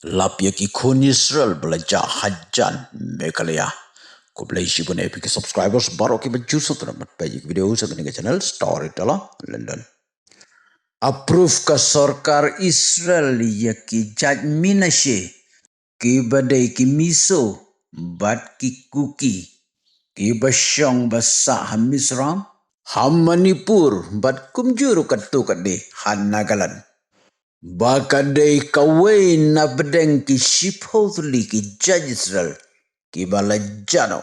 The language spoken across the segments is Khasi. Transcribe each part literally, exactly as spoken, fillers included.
Lap ïa ki khun Israel ba la jah hajan Meghalaya. Khublei shibun ïa phi ki subscribers baroh kiba ju subscribe, mat peit ïa ki video sa kane ka channel Storyteller London. Approve ka sorkar Israel ïa ki jait Menashe, kiba dei ki Mizo bad ki Kuki, kiba shong ba sah ha Mizoram, ha Manipur bad kumjuh ruh katto katne ha Nagaland. Ba ka dei kawei na pdeng ki shiphew tylli ki jait Israel kiba la jah noh.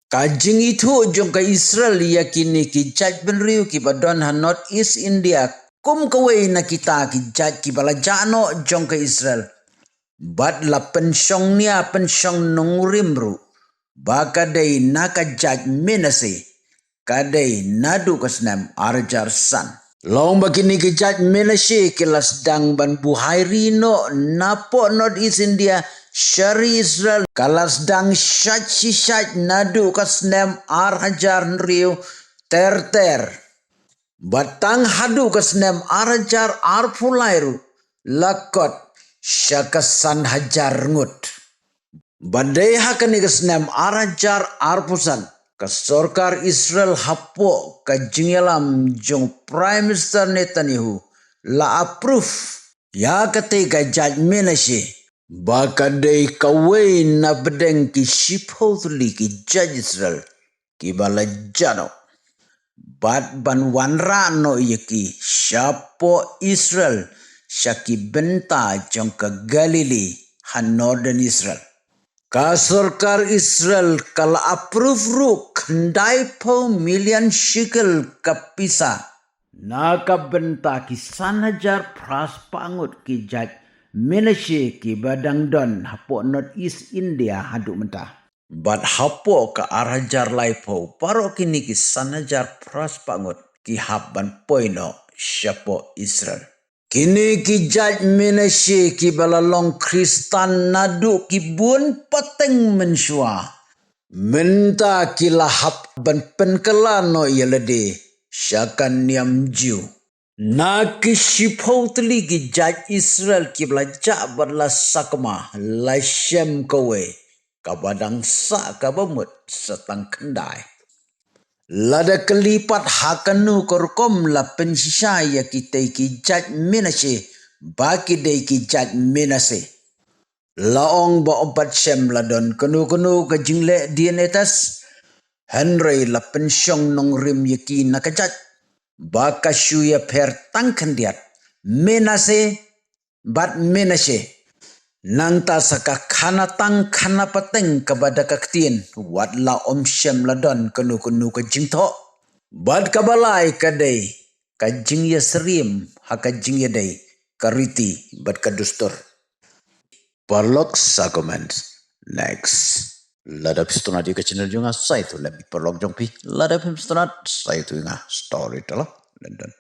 Ka jingithuh jong ka Israel ïa kine ki jait bynriew kiba don ha North East India kum kawei na kita ki jait kiba la jah noh jong ka Israel, bad la pynshong nia pynshong nongrim ruh, ba ka dei na ka jait Menashe, ka dei naduh ka snem ar hajar san. Long ba kine ki jait Menashe ki la sdang ban buhai ri noh napoh North East India sha ri Israel, ka la sdang shait shi shait naduh ka snem ar hajar hynriew ter ter. Bad tang haduh ka snem ar hajar arphew lai ruh la kot sha ka san hajar ngut. Bad dei ha kane ka snem ar hajar arphew san, ka sorkar Israel hapoh ka jingïalam jong Prime Minister Netanyahu la approve ïa katei ka jait Menashe, ba ka dei kawei na pdeng ki shiphew tylli ki jait Israel kiba la jah noh, bad ban wanrah noh ïa ki shapoh Israel sha ki bynta jong ka Galilee ha Northern Israel. Ka sorkar Israel ka la approve ruh khyndai phew million shekel ka pisa na ka bynta ki san hajar phra spah ngut ki jait Menashe kiba dang don hapoh North East India haduh mynta. Bad hapoh ka ar hajar laiphew, baroh kine ki san hajar phra spah ngut ki hap ban poi noh shapoh Israel. Kine ki jait Menashe kiba la long Khristan naduh ki bun pateng mynshuwa, mynta ki la hap ban pynkylla noh ïa lade sha ka niam Jiw. Na ki shiphew tylli ki jait Israel kiba la jah bad la sakma, la shem kawei kaba dang sah kaba mut sa tang khyndai. Lada kylli pat ha kano ka rukom, la pynshisha ïa kitei ki jait Menashe ba ki dei ki jait Menashe. La ong ba ym pat shem la don kano kano ka jingleh D N A test, hynrei la pynshong nongrim ïa ki na ka jait, ba ka shu ïapher tang khyndiat, Menashe bad Menashe. Nangta sa ka khana tang khana pateng kaba da ka ktien, wat la ym shem la don kano kano ka jingthoh. Bad kaba lai ka dei ka jingïasyriem ha ka jingïadei, ka riti bad ka dustur. Paralok, sa comment. Next. Lada phi sngewtynnat ïa ka channel jong nga, sa ïathuh lem ïa ki paralok jong phi. Lada phim sngewtynnat, sa ïathuh ïa nga. Storyteller London.